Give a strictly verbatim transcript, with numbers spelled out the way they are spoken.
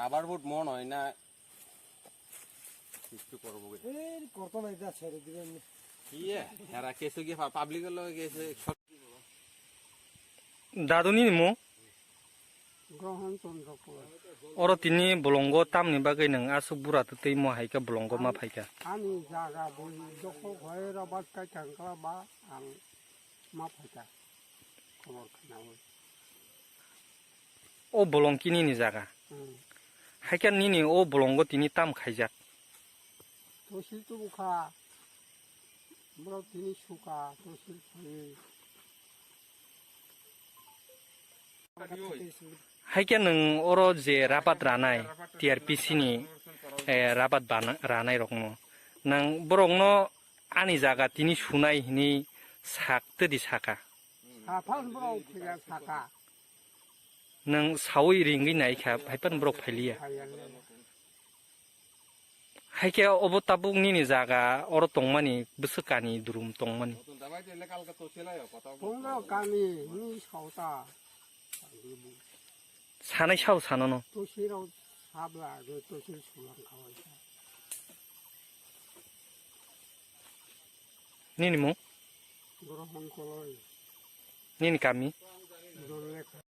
Abar vote mon hoy na. Kichu korbo goi. Ei, korto nai da, sere diben. Iye, hera kesu ki pa-, public lo kesu. Dadu ni mo? Grohon Chandra Pura. Oro tini bolongo tamni bagwi nwng aswk bura twtwi mo hai khe bolongo ma phai kha? Ani jaga bui dokhol khai rabat kai thang kha ba ang ma phai kha. Khobor khnaui. O bolong kini ni jaga. Hmm. Hai khe nini o bolongo tini tam khaijak? Tosil tubu kha. Borok tini suka, tosil khai. Hai khe nwng oro je rabat ranai, T R P C ni, eh, rabat bana-, ranai rokno. Nwng borokno ani jaga tini sunai hwnwi sak twdi saka. Saphang borok phiya saka. Nwng saui ringwi naikha, haiphano borok phailiya. Phaiya le. Hai khe obo tabuk nini jaga oro tongmani bwswk kani durum tongmani. Pungno kani ni sauta. Sanai sao sanono. Tosirok sabla, tosi sulang khawaisa. Nini mung? Grohon Koloi. Nini kami? Dorlekha.